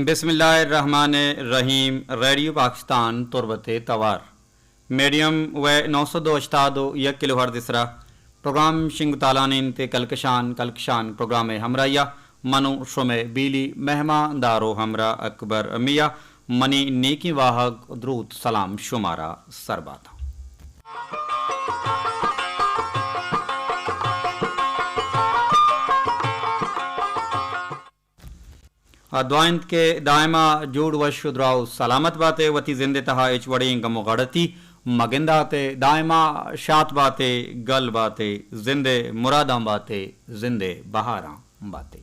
بسم اللہ الرحمن الرحیم۔ ریڈیو پاکستان تربت ءِ توار میڈیم ویو نو سد ءُ ہشتاد ءُ یک کلو ہرٹز ءِ سرا پروگرام شنگ ءُ تالان اِنت۔ کلکشان، کلکشان پروگرام ءِ ہمراہی ءَ من ءُ شمئے بیلی مہماندار ءُ ہمراہ اکبر میاں۔ منی نیکیں واہگ، دروت، سلام شمارا سر بات۔ آ دعا اِنت کہ دائما جوڑ، وش ءُ دراہ ءُ سلامت بات ئے، وتی زند ءِ تہا ہچ وڑیں گم ءُ غڑتی مگندات ئے، دائما شات بات ئے، گل بات ئے، زند ءِ مراداں بات ئے، زند ءِ بہاراں بات ئے۔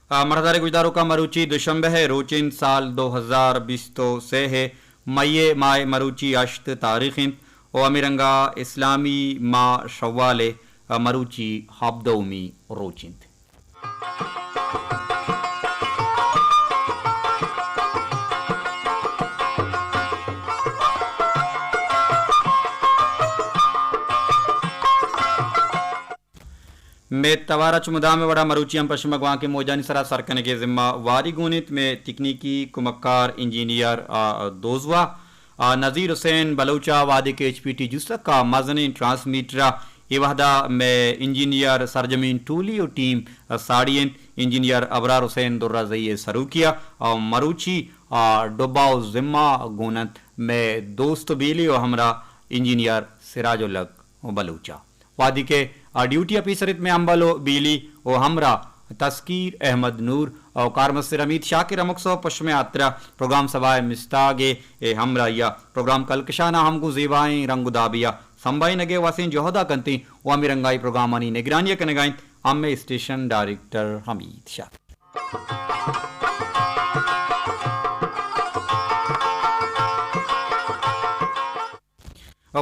آ، مڑاہداریں گوشداروکاں، مروچی دوشنبہ ءِ روچ اِنت، سال دو ہزار بیست ءُ سے ءِ مئی ءِ ماہ ءِ مروچی ہشت تاریخ اِنت ءُ ہمے رنگ ءَ اسلامی ماہ شوال ءِ، آ، مروچی ہبدہمی روچ اِنت۔ مئے توار ءَ چو مدام ءِ وڑا مروچی ہم پہ شما گوانکیں موجانی سرا سر کنگ ءِ ذمہ واری گون اِنت۔ مئے تکنیکی کمکار انجینئر، آ، دوزواہ، آ، نذیر حسین بلوچ ءَ، وہدے کہ ایچ پی ٹی جسک ءَ مزنیں ٹرانسمیٹر ءَ اے وہدا مئے انجینئر سرجمین ٹولی ءُ ٹیم، آ، ساڑی اِنت۔ انجینئر ابرار حسین درازئی ءِ سروکی ءَ، آ، مروچی، آ، ڈبہ ءُ ذمہ گون اِنت مئے دوست ءُ بیلی ءُ ہمراہ انجینئر سراج الحق بلوچ ءَ۔ وہدے کہ آ ڈیوٹی آفیسر اِنت، مئے ہمبل ءُ بیلی ءُ ہمراہ تسکیر احمد نور ءُ کارمستر حمید شاکر ہمک سہب پہ شمئے ہاترا پروگرام سبا ءِ مستاگ ءِ ہمراہی ءَ پروگرام کلکشان ءَ ہم گوں زیبائیں رنگ ءُ دابے ءَ سمبہینگ ءِ وسیں جہد ءَ کنت ایں ءُ ہمے رنگ ءَ اے پروگرامانی نگرانی ءَ کنگ ءَ اِنت ہمے اسٹیشن ڈائریکٹر حمید شاکر۔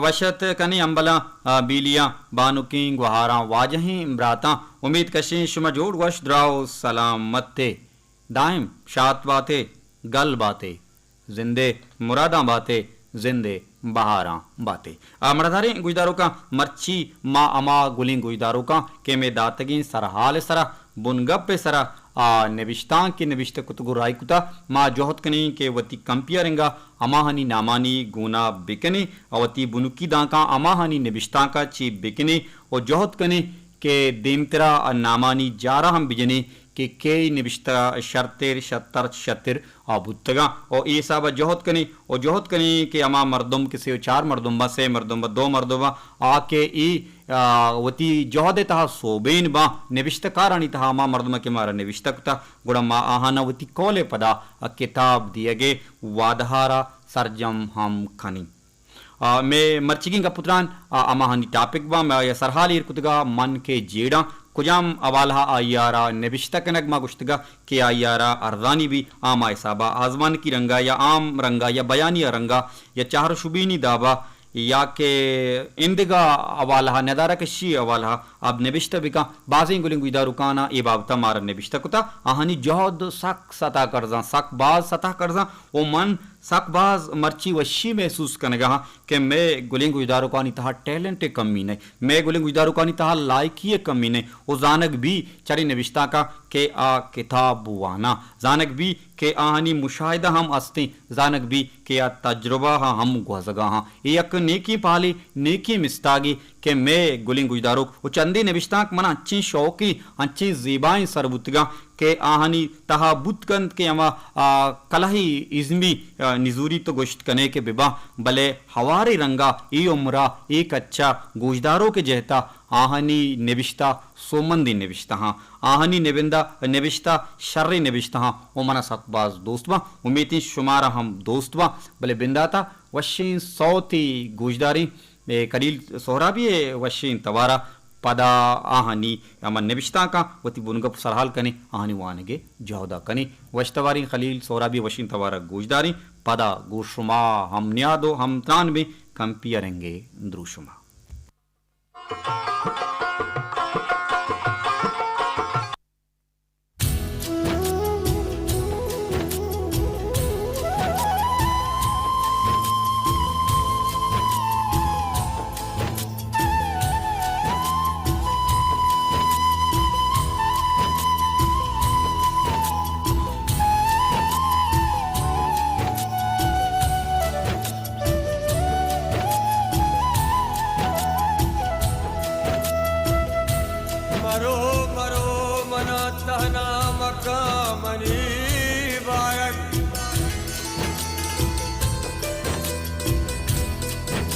وش اتک کنیں ہمبلاں، آ، بیلیاں، بانکیں گوہاراں، واجہیں براتاں، امیت کشیں شما جوڑ، وش، دراہ ءُ سلامت ئے۔ دائم شات بات ئے، گل بات ئے، زند ءِ مراداں بات ئے، زند ءِ بہاراں بات ئے۔ آ، مڑاہداریں گوشداروکاں، مرچی ما ہما گلیں گوشداروکاں کہ مئے داتگیں سرحال ءِ سرا، بنگپ ءِ سرا، آ، نبشتانک کہ نبشتہ کتگ ءُ راہی کتہ، ما جہد کنیں کہ وتی کمپیئرنگ ءَ ہماہانی نامانی گونا بکنیں ءُ وتی بنکی دانکاں ہماہانی نبشتانک ءَ چی بکنیں ءُ جہد کنیں کہ دیمترا نامانی جارا ہم بجنیں کہ کئی نبشتہ شرتر، شتر، شتر آ بوتگاں ءُ اے حساب ءَ جہد کنیں ءُ جہد کنیں کہ ہما مردم کہ سے ءُ چار مردم باں، سے مردم باں، دو مردم باں، آ کہ اے، آ، وتی جہد ءِ تہا سوبین باں، نبشتہ کارانی تہا ہما مردم کہ مارا نبشتہ کتہ، گڑا ما آہانا وتی کول ءِ پدا کتاب دیگ ءِ وعدہ ءَ را سرجم ہم کنیں۔ آ، مئے مرچیگیں گپ ءُ تران، آ، ہماہانی ٹاپک باں، مئے آئی ءَ سرحال ایر کتگ ءَ من کہ جیڑاں، کجام حوالہ ءَ آئی ءَ را نبشتہ کنگ، ما گوشتگ ءَ کہ آئی ءَ را ارزانی بی، عام حساب ءَ آزمانکی رنگ ءَ یا عام رنگ ءَ یا بیانی رنگ ءَ یا چہر ءُ شبینی داب ءَ یا کہ ایندگہ حوالہ ءَ، ندارہ کشی حوالہ ءَ اب نبشتہ بکن۔ بازیں گلیں گوشداروکاناں اے بابت ءَ مارا نبشتہ کتہ، آہانی جہد سک ستا کرزاں، سک باز ستا کرزاں ءُ من سک باز مرچی وشی محسوس کنگ ءَ آں کہ مئے گلیں گوشداروکانی تہا ٹیلنٹ ءِ کمی نہ، مئے گلیں گوشداروکانی تہا لائکی ءِ کمی نہ ءُ زانگ بی چرے نبشتانکاں کہ آ کتاب واناں، زانگ بی کہ آہانی مشاہدہ ہم استیں، زانگ بی کہ آ تجربہ ءَ ہم گوزگ ءَ آں۔ اے یک نیکیں پہلے، نیکیں مستاگے کہ مئے گلیں گوشداروک ءُ چندے نبشتانک منا انچیں شوقیں، انچیں زیبائیں سر بوتگاں کہ آہانی تہا بوت کنت کہ ہما، آ، کلہی ازمی، آ، نزوری تو گوشت کنے کہ بباں، بلے ہوارے رنگا اے عمرا اے کچا گوشداروک ءِ جہتا آہانی نبشتہ سوبمندیں نبشتہ آں، آہانی نبندہ، نبشتہ شریں نبشتہ آں ءُ منا سک باز دوست باں۔ امیتیں شمارا ہم دوست باں، بلے بنداتا وشیں سوتے گوشداریں۔ اے خلیل سہرابی ءِ وشیں توار ءَ پدا آہانی ہما نبشتانکاں وتی بنگپ ءَ سرحال کنیں، آہانی وانگ ءِ جہد ءَ کنیں۔ وش تواریں خلیل سہرابی ءِ وشیں توار ءَ گوشداریں، پدا گوں شما ہم نیاد ءُ ہمتران بیں۔ کمپیئرنگ ءِ دروشم ءَ۔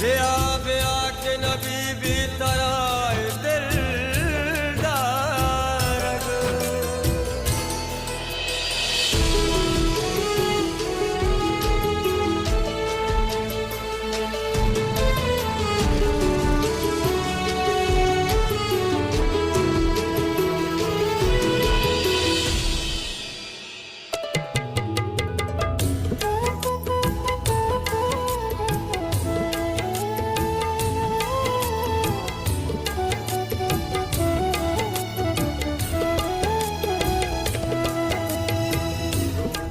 بیا بیا کہ نبی بی ترا دل دارگ۔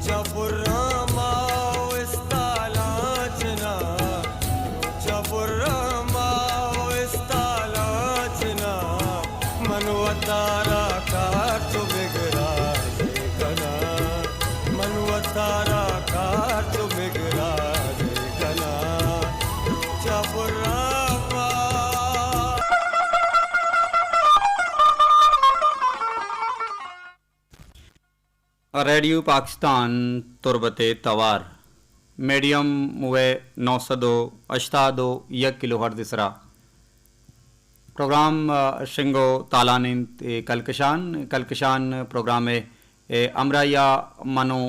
چہ برما و استالاں چنا، چہ برما و استالاں چنا، من وتارا کار چو بگرازے کناں، من وتارا کار چو بگرازے کناں، چہ برما۔ ریڈیو پاکستان تربت ءِ توار، میڈیم ویو نو سد و ہشتاد و یک کلو ہرٹز ءِ سرا پروگرام، آ، شنگ و تالان انت۔ اے کلکشان، کلکشان پروگرام ءِ، اے، ہمراہی ءَ من و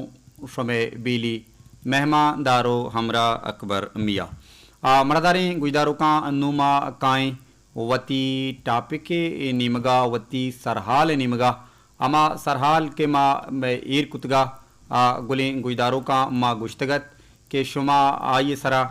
شمئے بیلی مہمان دار و ہمراہ اکبر میاں۔ آ، مڑاداریں گوشداروکاں، نوں ما کائیں وتی ٹاپک ءِ نیمگا، وتی سرحال ءِ نیمگا۔ ہما سرحال کہ ما ایر کتگا، آ، گلیں گوشداروکاں ما گوشتگ ات کہ شما آئی ءِ سرا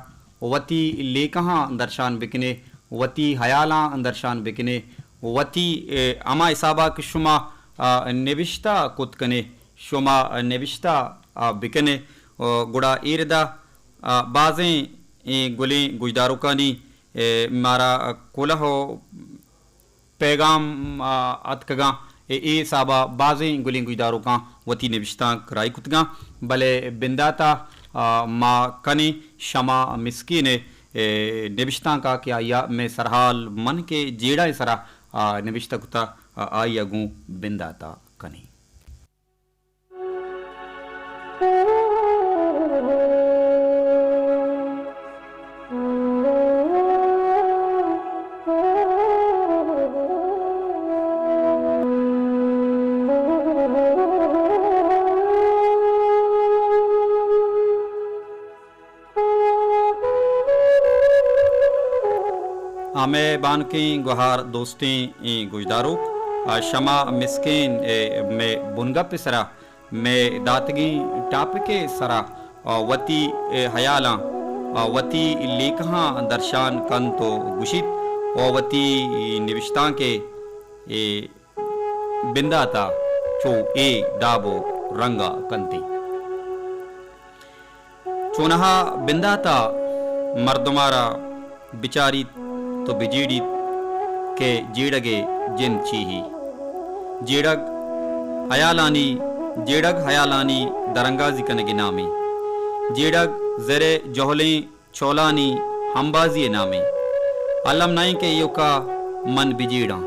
وتی لیکہاں درشان بکنے، وتی ہیالاں درشان بکنے، وتی، اے، ہما حسابا کہ شما، آ، نبشتہ کت کنے، شما نبشتہ، آ، بکنے، آ، گڑا اے ردا، آ، بازیں، اے، گلیں گوشداروکانی، اے، مارا کلہ و پیغام، آ، اتکگاں۔ اے، اے حسابا بازیں گلیں گوشداروکاں وتی نبشتانک راہی کتگاں، بلے بنداتا، آ، ما کنیں شما مسکین ءِ، اے، نبشتانکا کہ آئیا مئے سرحال من کہ جیڑہ ءِ سرا، آ، نبشتہ کتا، آ، آئیا گوں بنداتا کنیں۔ آ، مئے بانکیں گوہار دوستیں ایں گوشداروک، آ، شما مسکین ءِ مئے بنگپ ءِ سرا، مئے داتگیں ٹاپک ءِ سرا، آ، وتی، اے، ہیالاں، آ، وتی لیکہاں درشان کنت و گوشیت و وتی نبشتانک ءِ، اے، بنداتا چو اے داب و رنگا کنت۔ چونہا بنداتا مردمارا بچاریت تو بجیڑیت کہ جیڑگ ءِ جند چی ہی۔ جیڑگ ہیالانی، جیڑگ ہیالانی درانگازی کنگ ءِ نامے۔ جیڑگ زر ءِ جہلیں چولانی ہمبازی ءِ نامے۔ الم نہ ایں کہ ایوکا من بجیڑاں۔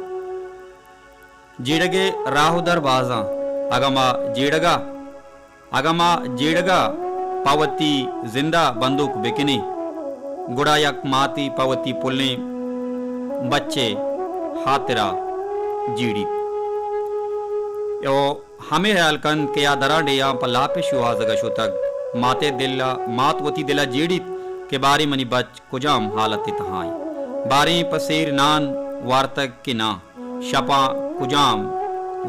جیڑگ ءِ راہ و در بازاں۔ اگاں ما جیڑگ ءَ، اگاں ما جیڑگ ءَ پہ وتی زند ءَ بندوک بکنیں، گڑا یک ماتے پہ وتی پلیں بچ ءِ ہاترا جیڑیت۔ او ہمے ہیال کنت کہ آ دراں ڈیھاں پہ لاپ ءِ شوہازگ ءَ شتگ۔ مات ءِ دل ءَ، مات وتی دل ءَ جیڑیت کہ باریں منی بچ کجام حالت ءِ تہا ایں۔ باریں پہ سیر نان وارتگ کہ ناں، شپاں کجام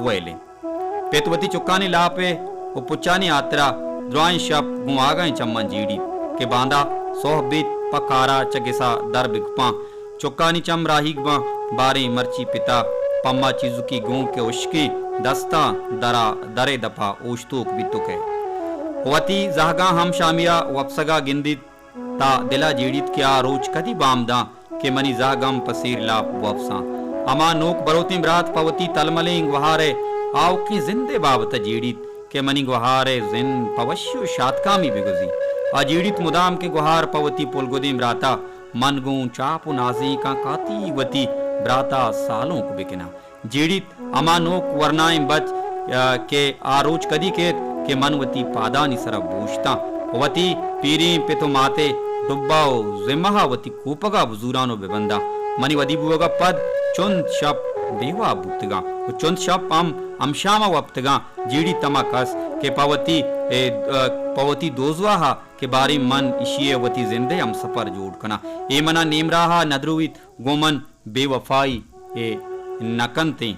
ویل ایں۔ پت وتی چکانی لاپ ءِ و پچانی ہاترا درائیں شپ گوں آگاہیں چماں جیڑیت کہ باندا سہب بیت، پہ کارا چہ گسا در بکپاں۔ چکانی چم راہیگ باں، باریں مرچی پتا پما چیزکی گوں کہ ہشکیں دستاں درا، در ءِ دپا اوشتوک بیتوک ءَ۔ وتی زہگاں ہم شامیا وپسگا گندیت، تا دلا جیڑیت کہ آ روچ کدی بامداں کہ منی زہگ ہم پہ سیر لاپ بوپساں۔ ہما نوک بروتیں برات پہ وتی تلملیں گوہار ءِ آؤکیں زند ءِ بابت ءَ جیڑیت کہ منی گوہار ءِ زند پہ وشی و شاتکامی بگوزی۔ آ جیڑیت مدام کہ گوہار پہ وتی پلگدیں براتا من گوں چاپ و نازینکاں کاتی وتی براتا سالونک بکناں۔ جیڑیت ہما نوک ورنائیں بچ، آ، کہ آ روچ کدی کیت کہ من وتی پادانی سرا بوشتاں، وتی پیریں پت و مات ءِ ڈبہ و زمہ ءَ وتی کوپگ ءَ بزوراں و بہ بنداں۔ منی ودی بوگ ءَ پد چنت شپ بے واب بوتگاں و چنت شپ ہم ہمشام ءَ وپتگاں، جیڑیت ہما کس کہ پہ وتی، اے، پہ وتی دوزواہ ءَ کہ باریں من ایشی ءَ وتی زند ءِ ہمسپر جوڑ کناں۔ اے من ءَ نیمراہ ءَ نہ درویت، گوں من بے وفائی ءَ نہ کنت ایں۔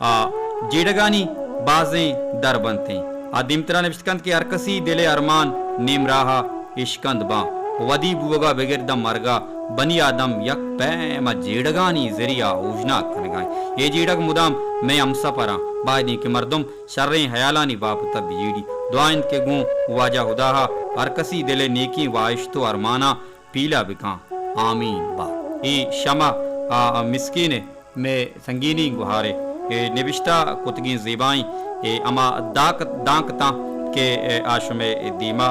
آ جیڑگانی بازیں در بنت ایں۔ آ دیمترا نبشت کنت کہ ہر کسی دل ءِ ارمان نیمراہ ءَ اشکند باں۔ ودی بوگ ءَ بگر داں مرگ ءَ بنی آدم یک پیم ءَ جیڑگانی ذریعہ ءَ اوژناگ کنگ ءَ ایں۔ اے جیڑگ مدام مئے ہمسپراں۔ باید ایں کہ مردم شریں ہیالانی بابت ءَ بجیڑی۔ دعا انت کہ گوں واجہ ہدا ءَ ہر کسی دل ءِ نیکیں واہشت و ارماناں پیلہ بکاں۔ آمین با۔ اے شمع، آ، مسکین ءِ مئے سنگینیں گہارے، اے نبشتہ کتگیں زیبائیں اے ہما داک-، دانکتاں کہ، اے، آ شمئے دیما،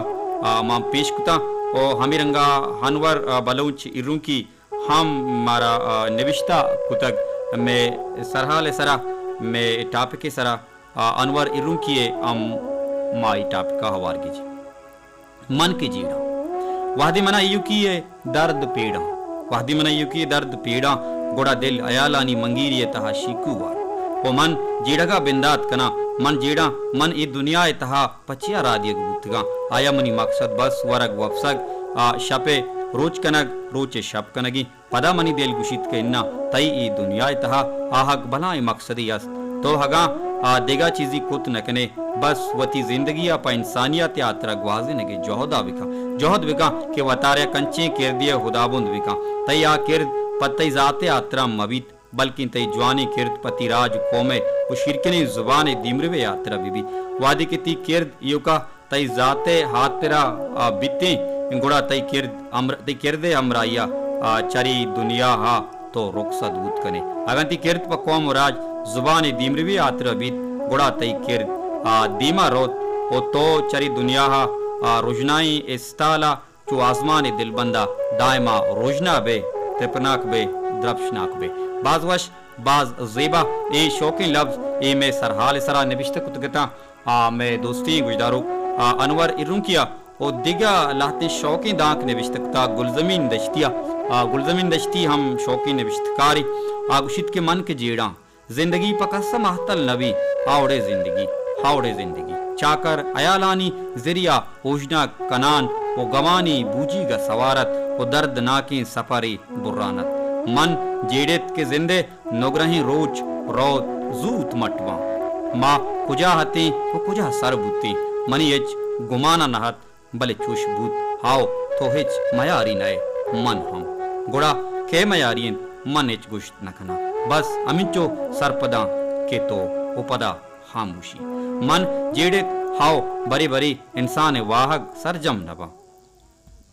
آ، مان پیش کتاں۔ و ہمے رنگا انور، آ، بلوچ ایرونکی ہم مارا، آ، نبشتہ کتگ۔ مئے سرحال ءِ سرا، مئے ٹاپک ءِ سرا، آ، انور ایرونکی ءِ ہم ما اے ٹاپک ءَ ہوار گیجیں۔ من کہ جیڑاں۔ وہدے من ءَ ایوکی ءِ درد پیڑاں۔ وہدے من ءَ ایوکی ءِ درد پیڑاں، گڑا دل ہیالانی منگیری ءِ تہا شیکو وار۔ و من جیڑگ ءَ بندات کناں۔ من جیڑاں، من اے دنیا ءِ تہا پہ چیا رادیگ بوتگاں؟ آیا منی مقصد بس ورگ وپسگ، آ، شپ ءِ روچ کنگ، روچ ءِ شپ کنگیں؟ پدا منی دل گوشیت کہ اناں، تئی اے دنیا ءِ تہا آہگ بلاہیں مقصدے است۔ تو اگاں آ دگہ چیزے کت نہ کن ئے، بس وتی زندگی ءَ پہ انسانیت ءِ ہاترا گوازینگ ءِ جہد ءَ بکن۔ جہد بکن کہ وتارا یک انچیں کردے ءِ ہدابند بکن۔ تئی آ کرد پہ تئی ذات ءِ ہاترا مہ بیت، بلکیں تئی جوانیں کرد پہ تئی راج و قوم ءِ و شیرکنیں زبان ءِ دیمروی ءِ ہاترا بہ بیت۔ وہدے کہ تئی کرد ایوکا تئی ذات ءِ ہاترا، آ، بیتیں، گڑا تئی کرد ہمر-، تئی کرد ءِ ہمراہی ءَ، آ، چرے دنیا ءَ تو رخصت بوت کن ئے۔ اگاں تئی کرد پہ قوم و راج، زبان ءِ دیمروی ءِ ہاترا بیت، گڑا تئی کرد، آ، دیما روت و تو چرے دنیا ءَ، آ، رژنائیں استال ءَ چو آزمان ءِ دلبند ءَ دائما رژنا بئے، تپناک بئے، درپشناک بئے۔ باز وش، باز زیبا اے شوکیں لبز اے مئے سرحال ءِ سرا نبشتہ کتگ اتاں۔ آ، مئے دوستیں گوشداروک، آ، انور ایرونکی ءَ او دگہ لہتیں شوکیں دانک نبشتہ کتگ۔ گلزمین دشتی ءَ، آ، گلزمین دشتی ہم شوکیں نبشتکارے۔ آ گوشیت کہ من کہ جیڑاں، زندگی پہ کس ءَ مہتل نہ بی، ہاوڑے زندگی، ہاوڑے زندگی۔ چاکر ہیالانی ذریعہ اوژناگ کنان و گمانی بوجیگ ءَ سوار ات و دردناکیں سپرے بران ات۔ من جیڑت کہ زند ءِ نگرہیں روچ روت زوت مٹ باں۔ ما کجا اتیں و کجا سر بوتیں، منی ہچ گمان ءَ نہ ات، بلے چوش بوت۔ ہاو، تو ہچ میاری نہ ئے، من ہم۔ گڑا کئے میاری انت؟ من ہچ گوشت نہ کناں۔ بس ہمینچو سرپداں کہ تو و پدا خاموشی۔ من جیڑت، ہاو، برے برے انسان ءِ واہگ سرجم نہ باں۔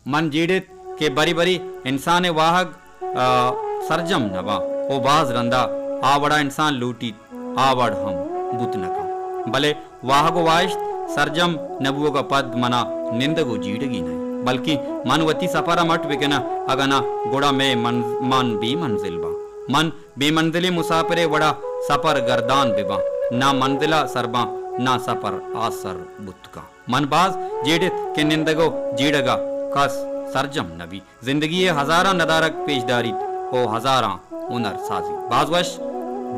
من جیڑت کہ برے برے انسان ءِ واہگ، آ، سرجم نہ باں و باز رندا آ وڑا انسان لوٹیت، آ وڑ ہم بوت نہ کن۔ بلے واہگ و واہشت سرجم نہ بوگ ءَ پد منا نندگ و جیڑگی نہ انت، بلکیں من وتی سپر ءَ مٹ بکناں، اگاں ناں گڑا مئے من-، من بے منزل باں۔ من بے منزلیں مساپرے وڑا سپر گردان بہ باں، ناں منزل ءَ سر باں، ناں سپر آسر بوت کن۔ من باز جیڑت کہ نندگ و جیڑگ ءَ کس سرجم نہ بیت۔ زندگی ءِ ہزاراں ندارگ پیش داریت و ہزاراں ہنر سازیت۔ باز وش،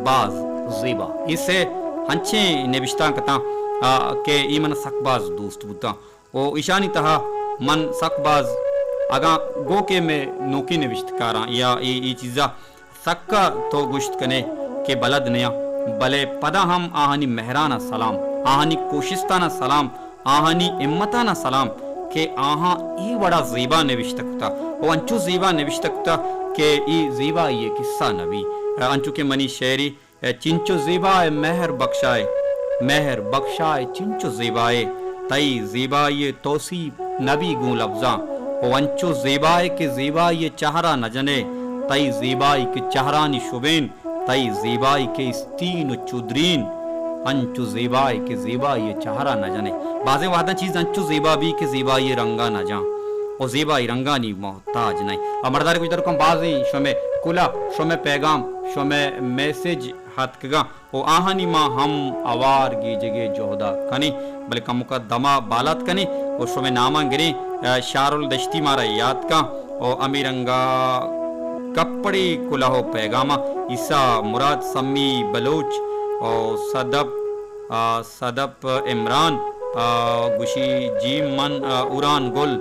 باز زیبا۔ اے سے انچیں نبشتانک اتاں، آ، کہ اے من سک باز دوست بوتاں۔ و ایشانی تہا من سک باز، اگاں گو کہ مئے نوکیں نبشتکاراں یا اے، اے چیزا سکا تو گوشت کنے کہ بلد نیاں، بلے پدا ہم آہانی مہران ءَ سلام، آہانی کوشستان ءَ سلام، آہانی ہمتان ءَ سلام کہ آہاں اے وڑا زیبا نبشتہ کتا و انچو زیبا نبشتہ کتا کہ اے زیبائی ءِ قصہ نہ بی۔ انچو کہ منی شعرے چنچو زیبا ئے مہر بخشا ئے، مہر بخشا ئے چنچو زیبا ئے، تئی زیبائی ءِ توسیپ نبی گوں لبزاں۔ او انچو زیبا ئے کہ زیبائی ءِ چہرا نہ جن ئے، تئی زیبائی کہ چہرانی شبین، تئی زیبائی کہ استین و چدرین، انچو زیبا ئے کہ زیبائی ءِ چہرا نہ جن ئے۔ بازیں وہداں چیز انچو زیبا بی کہ زیبائی ءِ رنگا نہ جاں۔ و زیبائی رنگانی محتاج نئیں۔ آ مڑداریں گوشداروکاں، بازیں شمئے کلہ، شمئے پیغام، شمئے میسج اتکگاں و آہانی ما ہم ہوار گیجگے جہدا کنیں، بلے کمکا دما بالات کنیں و شمئے ناماں گریں۔ آ، شارل دشتی مارا یات کن و ہمے رنگا کپڑے کلہ و پیغاماں عیسیٰ مراد، سمی بلوچ و صدف، آ، صدف عمران، آ، گوشی جیم من، آ، اوران گل،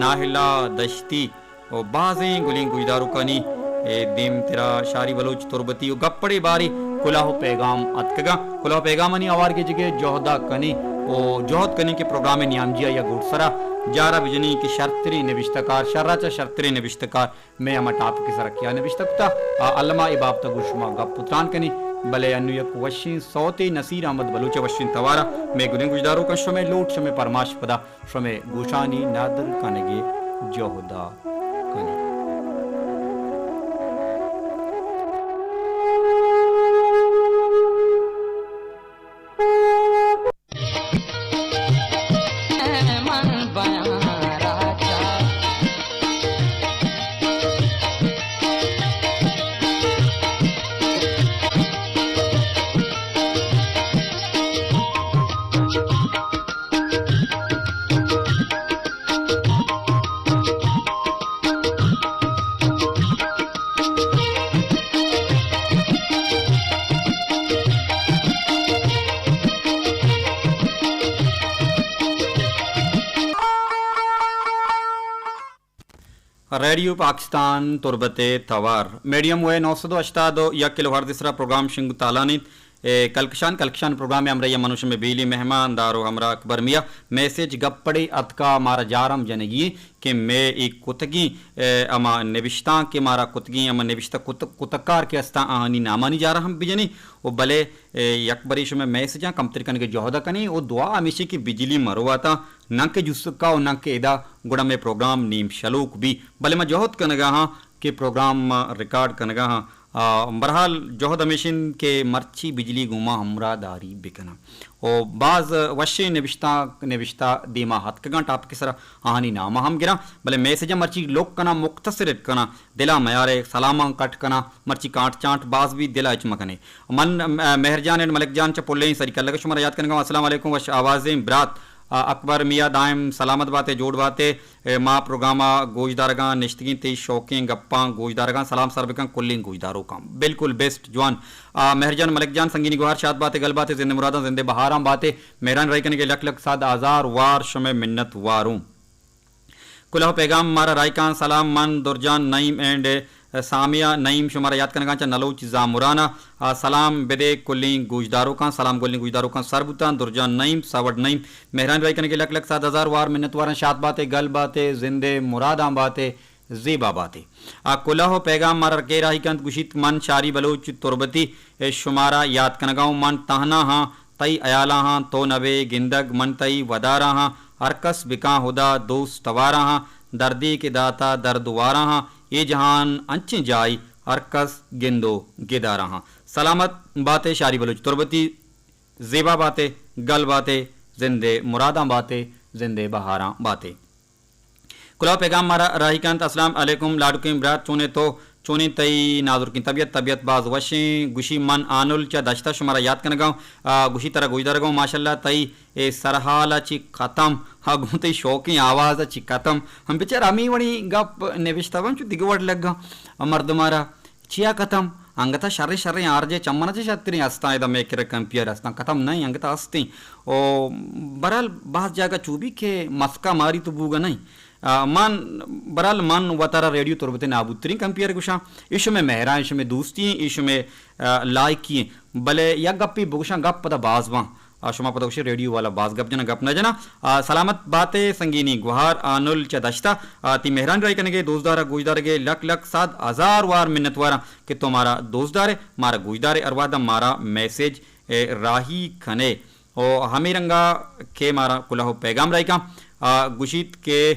ناہلا دشتی و بازیں گلیں گوشداروکانی، اے، دیمترا شاری بلوچ تربتی و گپڑے بارے کلہ و پیغام اتکگاں۔ کلہ و پیغامانی ہوار گیجگے جہدا کنیں و جہد کنیں کہ پروگرام نیامجیا یا گڈسرا جارا بجنیں کہ شرتریں نبشتہ کار، شرا چہ شرتریں نبشتہ کار مئے ہما ٹاپک ء سرا کیا نبشتہ کتا، آ الما اے بابت ء گوں شما گپ و تران کنیں، بلے انو یک وشیں سوتے نصیر احمد بلوچ ء وشیں توار ء مئے گلیں گوشداروکاں شمئے لوٹ، شمئے پرماش پدا شمئے گوشانی نادر کنگ ء جہد ء کنیں۔ ریڈیو پاکستان تربت ء توار، میڈیم ویو نو سد و ہشتاد و یک کلو ہرتز ء سرا پروگرام شنگ و تالان انت۔ اے کلکشان، کلکشان پروگرام ء ہمراہی ء من و شمئے بیلی مہمان دار و ہمراہ اکبر میاں۔ میسج گپڑے اتکا مارا جارم جنگی انت کہ مئے اے کتگیں، اے، ہما نبشتانک کہ مارا کتگیں، ہما نبشتہ کت-، کتکار کہ استاں آہانی نامانی جارا ہم بجنیں و بلے، اے، یک برے شمئے میسجاں کمتر کنگ ء جہد ء کنیں و دعا ہمیش انت کہ بجلی مرو اتاں، ننکہ جسکا و ننکہ ادا گڑا مئے پروگرام نیم شلوک بی، بلے ما جہد کنگا ہاں کہ پروگرام ما ریکارڈ کنگا ہاں۔ آ، بہرحال جہد ہمیش انت کہ مرچی بجلی گوما ہمراہ داری بکناں۔ و باز وشیں نبشتہ، نبشتہ دیما ہتکگاں ٹاپک سرا آہانی نام ہم گراں، بلے میسج مرچی لوک کناں، مختصر کناں، دلا میارے سلاماں کٹ کناں، مرچی کانٹ چانٹ باز بی دلا اچ مکنے۔ من، م-، مہر جان اینڈ ملک جان چہ پلیں سری کلگ شمارا یاد کنگا۔ السلام علیکم، وش آوازیں برات۔ آ، اکبر میاں دائم سلامت باتے، جوڑ باتے۔ اے، ما پروگرام ء گوشدارگاں نشتگیں، تئی شوقیں گپاں گوشدارگاں۔ سلام سر بکن کلیں گوشداروکاں۔ بالکل بیسٹ جوان۔ آ، مہر جان ملک جان سنگینی گوہار شاد باتے، گل باتے، زند مراداں زند بہاراں باتے۔ مہران رائی کنگے لک لک صد ہزار وار شمئے منت واروں۔ کلہ و پیغام مارا رائیکاں۔ سلام من درجان نعیم اینڈ سامیہ نعیم شمارا یاد کنگاں چہ نلوچ زامران ء۔ آ، سلام بدے کلیں گوشداروکاں۔ سلام کلیں گوشداروکاں سر بوتاں۔ درجان نعیم، ساوڈ نعیم، مہران رائی کنگے لک لک صد ہزار وار منتواراں۔ شات باتے، گل باتے، زندے مراداں باتے، زیبا باتے۔ آ، کلہ و پیغام مارا رکے راہی کنت گوشیت من شاری بلوچ تربتی شمارا یاد کنگاں و من تہنا ہاں۔ تئی ہیالاں ہاں تو نبے گندگ من تئی وداراں ہاں، ہرکس بکاں ہدا دوست تواراں ہاں، دردے کہ داتا درد واراں ہاں، اے جہان انچیں جاہے ہرکس گند و گداراں ہاں۔ سلامت باتے شاری بلوچ تربتی، زیبا باتے، گل باتے، زندے مراداں باتے، زندے بہاراں باتے۔ کلوہ پیغام مارا راہی کنت، السلام علیکم لاڈکیں برات، چونے تو؟ چونیں تئی نازرکیں طبیعت؟ طبیعت باز وشیں۔ گوشی من آنل چہ دشتہ شمارا یات کنگاؤں۔ آ، گوشی ترا گوشدارگاؤں، ماشاءاللہ تئی اے سرحال ء چی ختم، ہا گوں تئی شوقیں آواز ء چی ختم۔ ہم بچار ہمے وڑیں گپ نبشتہ بنت چو دگہ وڑ لگاں مردمارا۔ چیا ختم؟ انگتا شریں شریں آر جے چمنا چہ شتریں ہستاں، ادا مئے کرا کمپیئر ہستاں، ختم نہ انگتا ہستیں۔ او بہرحال باز جاگہ چو بی کہ مسکا ماری تو بوگا نہیں۔ آ، من، بہرحال من وتارا ریڈیو تربت نابودتریں کمپیئر گوشاں۔ ایشو میں مہراں، ایشو میں دوستی ہیں، ایشو میں، آ، لائکی ہیں۔ بلے یک گپی بگوشاں، گپ پدا باز باں۔ آ، شما پدا گوشے ریڈیو والا باز گپ جنا، گپ نہ جنا۔ آ، سلامت باتے سنگینی گوہار آنل چہ دشتا۔ آ، تی مہران رائی کنگے، دوستدار گوشدارگے لک لک صد ہزار وار منتواراں کہ تو مارا دوستدارے، مارا گوشدارے، ہر وہدا مارا میسج، اے، راہی کنے۔ او ہمے رنگا کہ مارا کلہ و پیغام راہی کن، آ، گوشیت کہ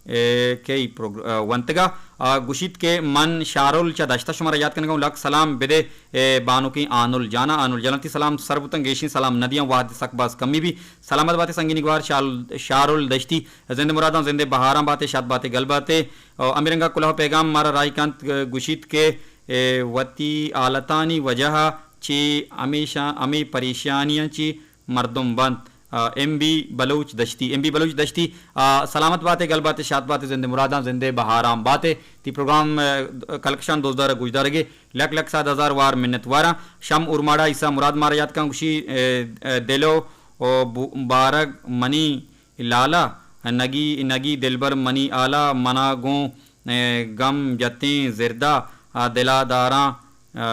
اے، کئی پروگر-، آ، ونتگا، آ، گوشیت کہ من شارل چہ دشتہ شمارا یاد کنگا اوں، لک سلام بدے، اے، بانوکیں آنل جانا، آنل جانا تی سلام سر بوتن، گیشیں سلام ندیاں، وہد سک باز کمی بی۔ سلامت باتے سنگینی گوار شال-، شارل دشتی، زند مراداں زندے بہاراں باتے، شاد باتے گل باتے۔ آ، امی رنگا کلہ پیغام مارا راہی کنت، گوشیت کہ، اے، وتی حالتانی وجہ چی ہمیشہ ہمے پریشانیاں چی مردم بنت۔ آ، M B Baloch Dashti, M B Baloch Dashti, آ، سلامت باتے، گل باتے، شات باتے، زندے مراداں، زندے بہاراں باتے۔ تی پروگرام، آ، کلکشان دوزدار گوشدارگے لک لک ساد ہزار وار منت واراں۔ شم اورماڑا عیسیٰ مراد مارا یاد کن گوشی، اے، اے، دلو او بو-، بارگ منی لالا، نگی، نگی دلبر منی آلا، منا گوں، اے، گم جتیں زردا، آ، دلا داراں، آ،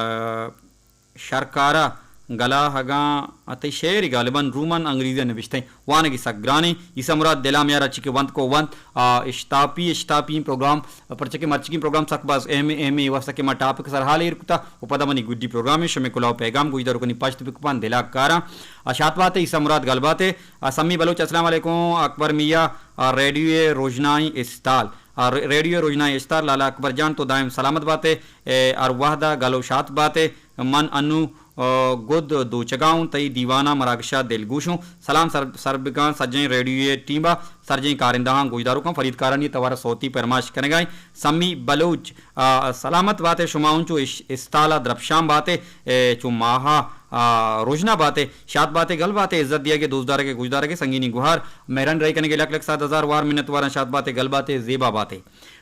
شرکارا گلاہگاں، تئی شعر غالباً رومن انگریزی ء نبشتہ ایں۔ وانگی سک گرانیں۔ عیسیٰ مراد دلا میارا چی کہ ونت کو ونت، آ، اشتاپی، اشتاپی پروگرام، پرچہ کہ مرچگیں پروگرام سک باز اہم، اہم اے واسطہ کہ ما ٹاپک سر حال ایر کتا و پدا منی گڈی پروگرام ایں، شمے کلاہ و پیغام گوشدار کنی پشت بکپان دلا کاراں۔ آ، شات باتے عیسیٰ مراد گل باتے۔ آ، سمی بلوچ السلام علیکم، اکبر میاں، آ، ریڈیو روژنائی استال۔ آ، ر-، ریڈیو روژنائی استال لالا اکبر جان تو دائم سلامت باتے۔ اے، ہر وہدا گل و شات باتے۔ من انو، آ، گد دوچگا اوں، تئی دیوانا مراگشا دلگوش اوں۔ سلام سر-، سر بکاں سجیں ریڈیو ٹیما، سرجیں کارندہاں گوشداروکاں، فرید کارانی توارا صوتی پرماش کنگائیں۔ سمی بلوچ، آ، سلامت باتے، شما انچو اش-، استالا درپشان باتے، اے، چو ماہا، آ، روژنا باتے، شات باتے، گل باتے، عزت دیگے، دوست دارگے، گوشدارگے، سنگینی گوہار، مہران راہی کنگے لک لک ساد ہزار وار منت واراں، شات باتے، گل باتے، زیبا باتے۔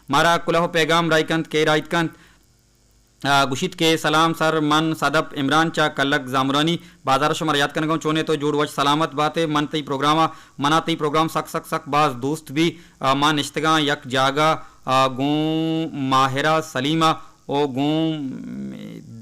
مارا کلہ و پیغام راہی کنت، کے راہیت کنت؟ آ، گوشیت کہ سلام سر، من صدف عمران چہ کلک زامرانی بازار شمارا یاد کنگاں، چونے تو جوڑ وش سلامت باتے، من تئی پروگرام ء، منا تئی پروگرام سک سک سک باز دوست بی، آ، ما نشتگاں یک جاگہ، آ، گوں ماہرہ سلیمہ او گوں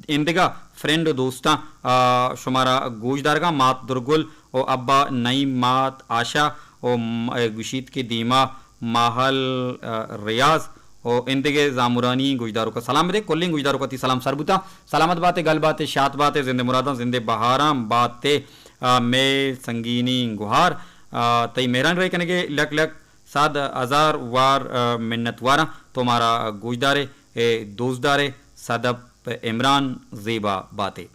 اندگہ فرینڈ و دوستاں، آ، شمارا گوش دارگاں، مات درگل او ابا نعیم، مات آشا او م-، گوشیت کہ دیما ماہل، آ، ریاض او اندگہ زامرانی گوشداروکا سلام بدے۔ کلیں گوشداروکا تی سلام سر بوتاں۔ سلامت باتے، گل باتے، شات باتے، زندے مراداں، زندے بہاراں باتے، آ، مے سنگینی گوہار، آ، تئی مہران رے کنگے لک لک سد ہزار وار، آ، منت واراں۔ تو مارا گوشدارے، اے، دوستدارے، صدف عمران زیبا باتے۔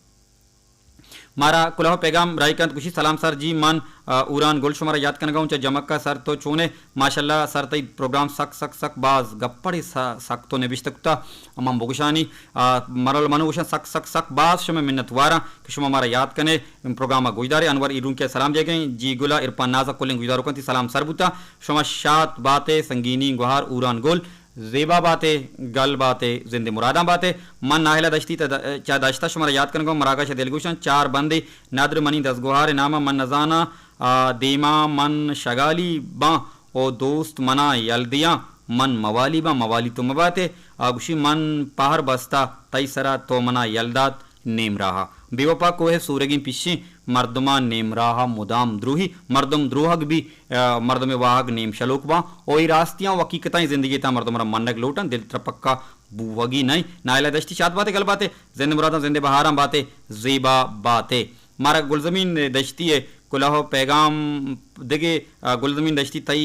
مارا کلوہ پیغام راہی کنت، گوشی، سلام سر جی، من، آ، اوران گل شمارا یاد کنگا اوں چہ جمکا۔ سر تو چونے؟ ماشاءاللہ سر تئی پروگرام سک سک سک باز گپڑے س-، سک تو نبشتہ کتا۔ من بگوشانی، آ، مرل منو گوشاں سک سک سک باز شمے منت واراں کہ شما مارا یاد کنے، پروگرام گوشدارے۔ انور ایرونکیا سلام دیگیں، جی گلا عرفان نازا کلیں گوشداروکاں تی سلام سر بوتا۔ شما شات باتے، سنگینی گوہار اوران گل۔ زیبا باتے، گل باتے، زند مراداں باتے۔ من ناہلا دشتی تہ د-، چہ دشتا شمارا یاد کنگا اوں، مراگش ء دلگوشاں، چار بندے ندر منی دزگوہار ء نام ء، من نزاناں، آ، دیما من شگالی باں او دوست منا یل دیاں، من موالی باں، موالی تو مباتے۔ آ گوشی، من پہر بستا تئی سرا، تو منا یل دات۔ نیم راہ ء۔ بے وپا کوہ سورگیں پشیں، مردماں نیم راہ ء مدام دروہی، مردم دروہگ بی، آ، مردم واہگ نیم شلوک باں، او اے راستیاں و حقیقتاں زندگی تاں مردم را منگ لوٹاں، دل ترپکا بوہگی نئیں۔ نائلہ دشتی شات باتے، گل باتے، زند مراداں زندے بہاراں باتے، زیبا باتے۔ مارا گلزمین دشتی ء کلہ و پیغام دگے، آ، گلزمین دشتی تئی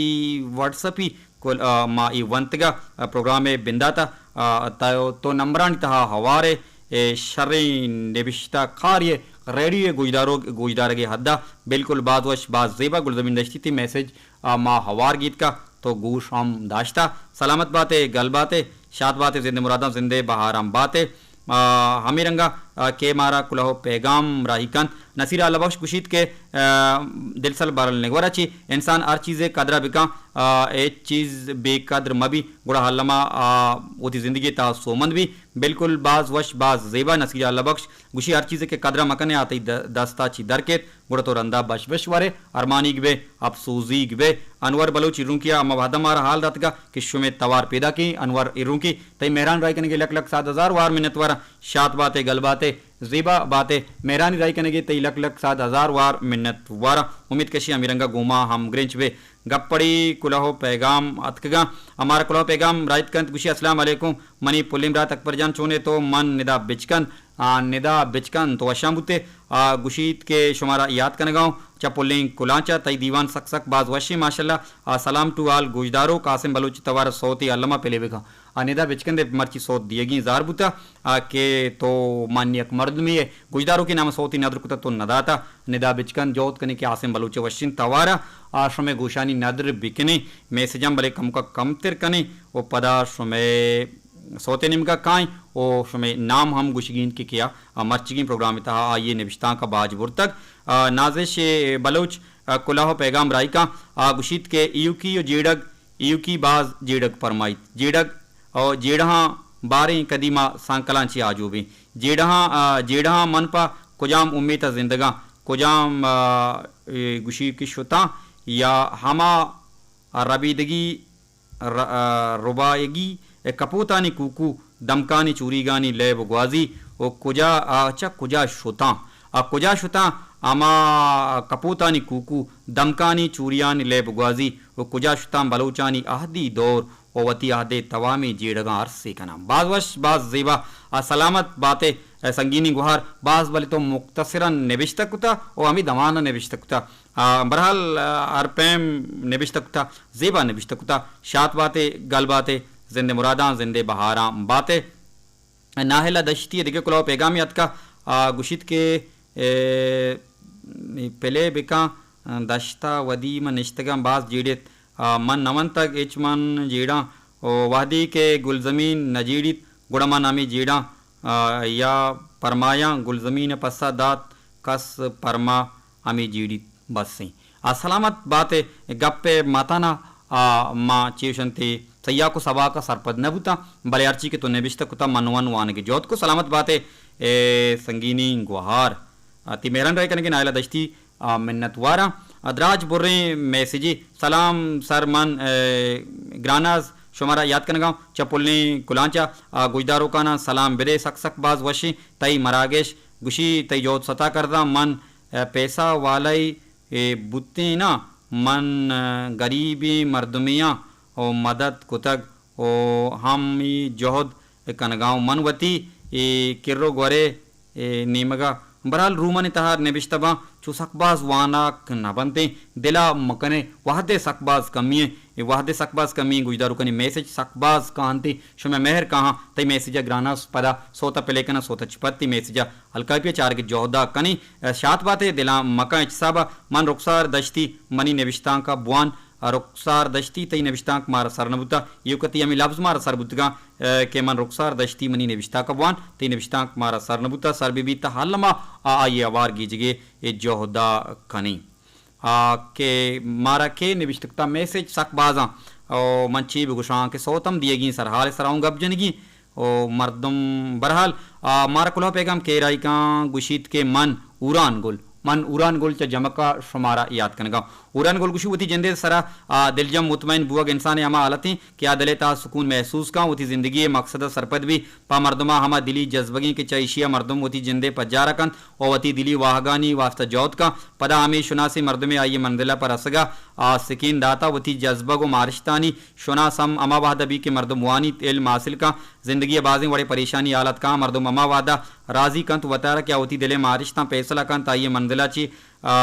واٹس اپی کل، آ، ما اے ونتگا، آ، پروگرام ء بنداتا، آ، تو، تو نمبرانی تہا ہوارے، اے شریں نبشتہ کاری ء ریڈیو ء گوشداروگ، گوشدارگ ء حدا۔ بالکل باز وش، باز زیبا۔ گلزمین دشتی تی میسج، آ، ما ہوار گیتکا، تو گوش ہم داشتا۔ سلامت باتے، گل باتے، شات باتے، زند مراداں زندے بہاراں باتے۔ آ، ہمے رنگا، آ، کہ مارا کلہ و پیغام راہی کنت۔ نصیر اللہ بخش گوشیت کہ، آ، دلسل بارل نگورا چی انسان ہر چیزے قدرہ بکن، آ، ہچ چیز بے قدر مبی، گڑا الما، آ، وتی زندگی تہا سومند بی۔ بالکل باز وش، باز زیبا۔ نصیر اللہ بخش گوشی، ہر چیزے کہ قدرہ مکنے آ تئی د-، دستا چی در کیت۔ گڑا تو رندا بش بش ورے، ارمانیگ بے، اپسوزیگ بے۔ انور بلوچ ایرونکیا ہما وہدا مارا حال داتگا کہ شمے توار پیداکیں۔ انور ایرونکی، تئی مہران راہی کنگے لک لک ساد ہزار وار منت وارا۔ شات باتے، گل باتے، زیبا باتے۔ مہرانی راہی کنگے تئی لک لک ساد ہزار وار منت وارا۔ امید کشی ہمے رنگا گوما ہم گرنچ بے۔ گپڑی کلہو پیغام اتکگاں۔ ہمارا کلہو پیغام راہیت کنت، گوشی، السلام علیکم، منی پلیں برات اکبر جان، چونے تو؟ من ندا بچکند آ، ندا بچکند تو وشاں بوتے۔ آ، گوشیت کہ شمارا یات کنگاؤں چہ پلیں کلانچا، تئی دیوان سک سک باز وشیں، ماشاءاللہ۔ آ، سلام ٹو آل گوشداروک، قاسم بلوچ توار سوتے الما پلے بکن۔ آ، ندا بچکندے مرچی سوت دیگیں زار بوتا، آ، کہ تو من یک مردمے ئے، گوشداروکے نام سوتے ندر کتا تو نداتا۔ ندا بچکند جہد کنے کہ قاسم بلوچ وشیں توارا، آ، شمے گوشانی ندر بکنے، میسجاں بلے کمکا کمتر کنے و پدا شمے سوتے نیمگا کائیں و شمے نام ہم گوشگی انت کہ کیا، آ، مرچیگیں پروگرام تہا آئیے نبشتانک باج برتگ۔ آ، نازش بلوچ، آ، کلاہ و پیغام رائیکاں، آ، گوشیت کہ ایوکی و جیڑگ، ایوکی باز جیڑگ پرمائیت۔ جیڑگ او جیڑہاں باریں کدی ما سانکلاں چی آجوبیں۔ جیڑہاں، آ، جیڑہاں من پہ کجام امیت ء زندگاں، کجام، آ، اے، گوشی کہ شتاں یا ہما ربیدگی ر-، آ، ربایگی کپوتانی کوکو دمکانی چوریگانی لیب و گوازی و کجا، آ، چہ کجا شتاں؟ آ کجا شتاں؟ ہما کپوتانی کوکو دمکانی چوریانی لیب و گوازی و کجا شتاں بلوچانی عہدی دور و وتی عہدے توامی جیڑگاں ارسے کناں۔ باز وش، باز زیبا۔ آ، سلامت باتے، آ، سنگینی گوہار، باز بلے تو مختصراً نبشتہ کتا و ہمے دمان نبشتہ کتا۔ آ، برحال، آ، ہر پیم نبشتہ کتا، زیبا نبشتہ کتا۔ شات باتے، گل باتے، زند مراداں، زند بہاراں باتے۔ ناہلا دشتی ء دگہ کلوہ پیگامے اتکا، آ، گوشیت کہ، اے، پلے بکاں، دشتا ودی من نشتگاں باز جیڑیت، آ، من نہ ونتگ ہچ من جیڑاں، و وہدے کہ گلزمین نہ جیڑیت، گڑا من ہمے جیڑاں، آ، یا پرمایاں۔ گلزمین ء پسہ دات، کس پرما ہمے جیڑیت بس ایں۔ آ، سلامت بات ئے، گپ ء ماتانا، آ، ما چیوشنتے سیاک و سباک ء سرپد نہ بوتاں، بلے ہرچی کہ تو نبشتہ کتا من ون وانگ ء جہد کو۔ سلامت بات ئے، اے سنگینی گوہار۔ آ، تی مہران رائے کنگے نائلہ دشتی، آ، منت واراں۔ آ، دراج بریں میسجے۔ سلام سر من، اے، گراناز شمارا یات کنگاں چہ پلیں کلانچا، آ، گوشداروکاناں سلام بدے، سک سک باز وشیں تئی مراگش۔ گوشی تئی جہد ستا کرداں من، اے، پیسہ والئی اے بوتیناں من، اے، گریبیں مردمے آں و مدد کتگ و ہم اے جہد کنگاؤں۔ من وتی اے کر و گورے، اے، نیمگا برحال رومانی تہا نبشتہ باں، چو سک باز واناک نہ بنتیں، دلا مکنے، وہدے سک باز کمی ایں، اے وہدے سک باز کمی ایں، گوشداروکانی میسج سک باز کاہنتیں، شمئے مہر کاہاں، تئی میسج ء گراناس پدا سوت ء پلے کناں، سوت ء چہ پد تئی میسج ء ہلکاپی ء چارگ ء جہد ء کنیں۔ ء شات بات ئے دلاں مکن ہچ حساب ء۔ من رخسار دشتی منی نبشتانک ء بوان۔ ء رخسار دشتی تئی نبشتانک مارا سر نہ بوتگ۔ ایوک ء تئی ہمے لبز مارا سر بوتگاں، ء کہ من رخسار دشتی منی نبشتانک ء بوان، تئی نبشتانک مارا سر نہ بوتگ۔ سر بہ بیت تہ الما آ آئی ء ہوار گیجگ ء جہد ء کنیں۔ آ، کہ مارا کے نبشتہ کتا میسج سک بازاں۔ او من چی بگوشاں کہ سوت ہم دیگی، سرحال سرا اوں گپ جنگی۔ او مردم برحال، آ، مارا کلوہ پیغام کے رائیکاں گوشیت کہ من اوران گل، من اوران گل چہ جمکا شمارا یات کنگا۔ اوران گل گوشی وتی جندے سرا، آ، دلجم مطمئن بوگ انسان ہما حالتیں کہ آ دلے تہا سکون محسوس کاں، وتی زندگی مقصد سرپد بی۔ پہ مردما ہما دلی جذبگیں کہ چہ ایشیا مردم وتی جندے پجارہ کنت و وتی دلی واہگانی واسطہ جہد کن۔ پدا ہمے شناسیں مردمے آئی منزلا پہ رسگا آ سکین داتا۔ وتی جذبگ و مارشتانی شناس ہم ہما وہدا بی کہ مردم وانیت، علم حاصل کن، زندگی بازیں وڑے پریشانی حالت کن، مردم ہما وہدا راضی کنت وتارا کہ آ وتی دلے مارشتاں فیصلہ کنت، آئی منزلا چی آ،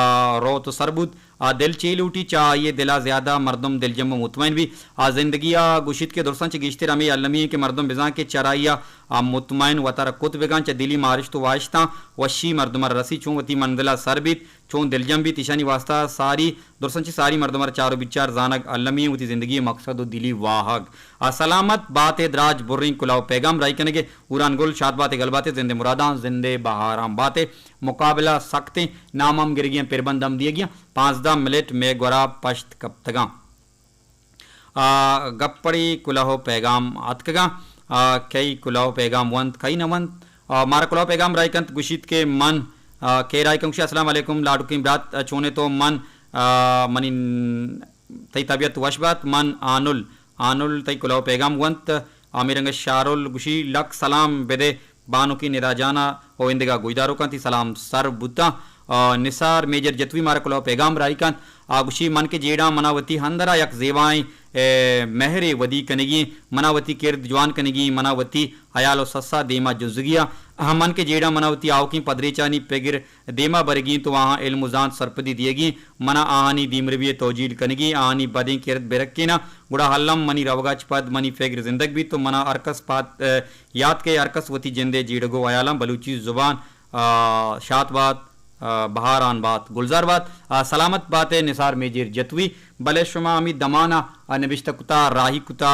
روت و سر بوت۔ آ، دل چے لوٹی، چہ آئی ء دل ء زیادہ مردم دلجم و مطمئن بی۔ آ، زندگی ء گوشیت کہ درساں چہ گیشتر ہمے المی انت کہ مردم بزاں کہ چرائی ء، آ، مطمئن وتارا کت بگاں، چہ دلی مارشت و واہشتاں وشی مردم ء رسی، چون وتی منزل ء سر بیت، چون دلجم بیت، ایشانی واسطہ ساری، درساں چہ ساری مردم ء چار و بچار زانگ المی انت، وتی زندگی ء مقصد و دلی واہگ۔ آ، سلامت بات ئے دراج بریں کلوہ پیغام راہی کنگ ء۔ اوران گل شات بات ئے، گل بات ئے، زند ء مراداں، زند ء بہاراں بات ئے۔ مقابلہ سکتیں، نام ہم گرگی انت، پربند ہم دیگی انت۔ پانزدہ منٹ مئے گورا پشت کپتگاں۔ آ، گپ پڑی کلوہ و پیغام آتکگاں۔ آ، کئی کلوہ و پیغام ونت، کئی نہ ونت۔ آ، مارا کلوہ و پیغام راہی کنت، گوشیت کہ من، آ، کئے راہی کنت، گوشی، السلام علیکم لاڈکیں برات، آ، چونے تو؟ من، آ، منی تئی طبیعت وش بات۔ من آنل، آنل تئی کلوہ و پیغام ونت۔ آ، ہمے رنگ ء شارل گوشی، لک سلام بدے بانکی ندا جان ء و اندگہ گوشداروکاں، تئی سلام سر بوتاں۔ آ، نثار میجر جتوئی مارا کلوہ و پیغام راہی کنت۔ آ گوشی، من کہ جیڑاں، منا وتی اندرا یک زیبائیں، اے، مہرے ودی کنگی، منا وتی کرد جوان کنگی، منا وتی حیال و سسا دیما جزگی ء۔ ہمن کہ جیڑہ منا وتی آوکیں پدریچانی پگر دیما برگی انت و آہاں علم و زانت سرپدی دیگی انت، منا آہانی دیمروی ء توجیل کنگی، آہانی بدیں کرد برکینا، گڑا الم منی روگا چہ پد منی فگر زندگ بیت و منا ہر کس پاد، ء، یات کئے، ہر کس وتی جندے جیڑگ و ہیالاں بلوچی زبان، ء، شات بات، ء، بہاران بات، گلزار بات، ء، سلامت بات ء نثار میجر جتوی۔ بلے شما ہمے دمانا، ء، نبشتہ کتا، راہی کتا،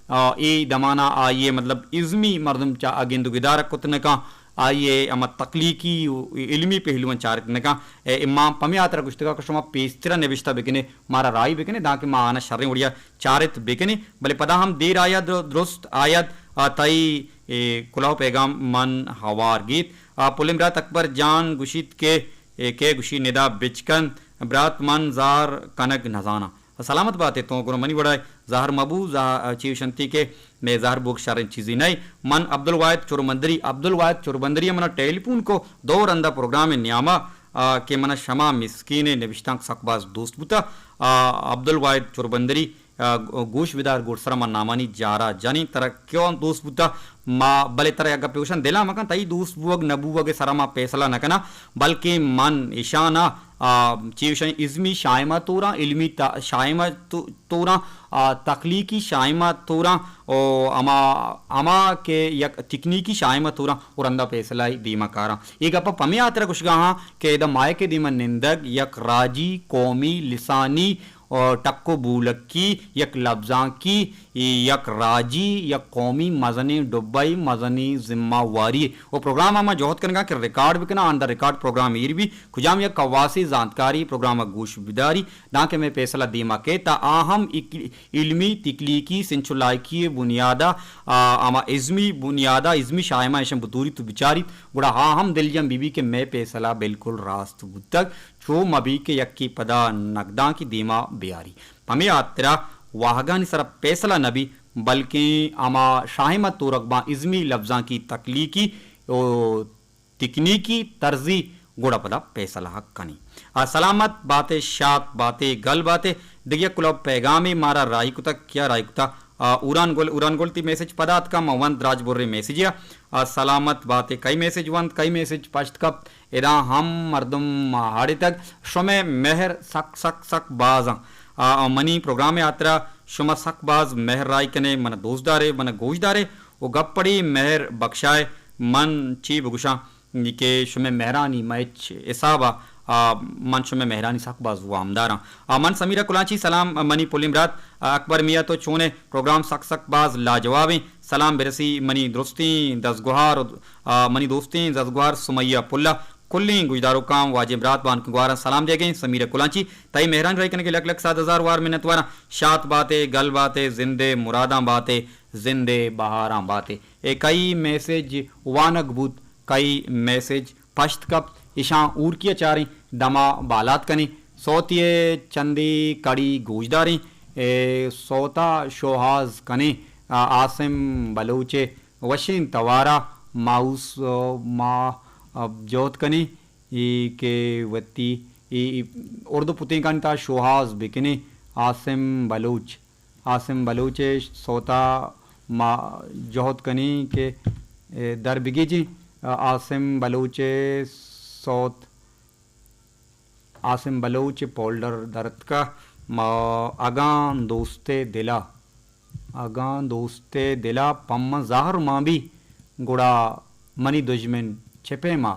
ء، اے دمانا آئی ء مطلب ازمی مردم چا گند و گدار کت نکاں، آئی ء ہما تخلیقی و علمی پہلوان چارت نکاں۔ اے امام پمے ہاترا گوشتگا کہ شما پیسترا نبشتہ بکنے، مارا راہی بکنے، دانکہ ما آنا شریں وڑیا چارت بکنے۔ بلے پدا ہم دیر آید، درست آید، ء، تئی، اے، کلوہ پیغام من ہوار گیت۔ ء، پلیں برات اکبر جان گوشیت کہ، اے، کئے گوشی ندا بچکند، برات من زہر کنگ نزاناں۔ سلامت بات ئے، تو گڑا منی وڑا زہر مبو، زہ-، چی گوشنتی کہ مئے زہر بوگ شریں چیزے نئے۔ من عبدالواحد چرمندری، عبدالواحد چرمندری ء منا ٹیلیفون کو دو رندا پروگرام ء نیاما، آ، کہ منا شما مسکین ء نبشتانک سک باز دوست بوتا۔ آ، عبدالواحد چرمندری، آ، گوش بدار، گڈسرا من نامانی جارا جنیں، ترا کیوں دوست بوتا؟ ما بلے ترا یک گپے گوشاں، دلا مکن، تئی دوست بوگ نہ بوگ ء سرا ما پیسلہ نہ کناں، بلکیں من اشانا، آ، چی گوشاں، ازمی شائمہ توراں، علمی تا-، شائمہ تو-، توراں، آ، تخلیقی شائمہ توراں، او ہما، ہما کہ یک تکنیکی شائمہ توراں، او رندا پیسلہ دیما کاراں۔ اے گپا پمے ہاترا گوشگا ہاں کہ ادا مائک دیما نندگ یک راجی، قومی، لسانی، او ٹک و بولکی، یک لبزانکی، یک راجی، یک قومی مزنیں ڈبہ ء مزنیں ذمہ واری ء۔ او پروگرام ء ما جہد کنگا کہ ریکارڈ بکناں، آن دا ریکارڈ پروگرام ایر بی، کجام یک کواسے زانتکاری پروگرام ء گوش بداری، دانکہ مئے پیسلہ دیما کئیت، تا آ ہم اک-، علمی، تکنیکی، سنچ و لائکی ء بنیادا، آ، ہما ازمی بنیادا، ازمی شائمہ ایشاں بدوریت و بچاریت، گڑا آ ہم دلجم بہ بی کہ مئے پیسلہ بالکل راست بوتگ۔ چو مہ بی کہ یکے پدا نگدانکی دیما بیاری۔ پمے ہاترا واہگانی سرا پیسلہ نہ بی، بلکیں ہما شاہمہ تورگ باں ازمی لبزانکی تخلیقی و تکنیکی طرزی گڑا پدا پیسلہ کنی۔ آ، سلامت باتے، شات باتے، گل باتے۔ دگہ یک کلوہ پیغامے مارا راہی کتگ، کیا راہی کتگ؟ آ، اوران گل، اوران گل تی میسج پدا اتکا، ما وند دراج برے میسجے آ۔ آ، سلامت باتے، کئی میسج وند، کئی میسج پشت کپت۔ ادا ہم مردم ہاڑتگ۔ شمئے مہر سک، سک، سک باز آں۔ آ، منی پروگرام ء ہاترا شما سک باز مہر راہی کنے، من دوست دارے، من گوش دارے و گپ پڑی مہر بخشائے۔ من چی بگوشاں کہ شمئے مہرانی مئے ہچ حساب ء، آ، من شمئے مہرانی سک باز وامداراں۔ آ، من سمیرہ کلانچی، سلام منی پلیں برات، آ، اکبر میاں تو چونے؟ پروگرام سک سک باز لاجوابیں۔ سلام برسی منی درستیں دزگوہار و، آ، منی دوستیں دزگوہار سمیہ پلہ۔ کلیں گوشداروکاں واجہیں برات بانک گواراں سلام دیگیں۔ سمیرہ کلانچی، تئی مہرانی راہی کنگے لک لک صد ہزار وار منتواراں۔ شات باتے، گل باتے، زندے مراداں باتے، زندے بہاراں باتے۔ اے کئی میسج وانگ بوت، کئی میسج پشت کپت، اشاں ہورکیا چاریں، دما بالاد کنیں۔ سوتی ء چندے کڑی گوشداریں۔ اے سوتا شوہاز کنیں، آ، عاصم بلوچ ء وشیں توارا ماؤس، آ، ما، آ، جہد کنیں، اے کہ وتی اے، اے اردو پتینکانی تہا شوہاز بکنیں۔ عاصم بلوچ، عاصم بلوچ ء سوتا ما جہد کنیں کہ، اے، در بگیجیں۔ عاصم بلوچ ء سوت عاصم بلوچ ء پولڈر درتکا، ما اگاں دوست ء دلا، اگاں دوست ء دلا پمن زہر مان بی، گڑا منی دژمن چہ پیما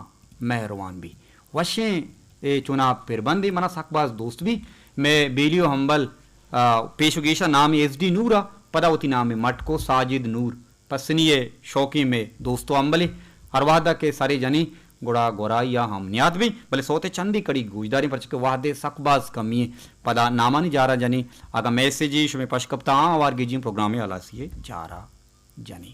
مہروان بی۔ وشیں اے چنا پربندے منا سک باز دوست بی۔ مئے بیلیو ہمبل، آ، پیش و گیشا نام ایس ڈی نورا، پدا وتی نام مٹ کو ساجد نور۔ پسنی ء شوقیں مئے دوست و ہمبلے۔ ہر وہدا کہ سرے جنیں گڑا گورائی ء ہم نیاد بیں، بلے سوت ء چندی کڑی گوشداریں، پرچہ کہ وہد ء سک باز کمی ایں۔ پدا نامانی جارا جنیں، اگاں میسجے شمے پش کپتا آں، ہوار گیجیں پروگرام ء ہلاسی ء جارا جنیں۔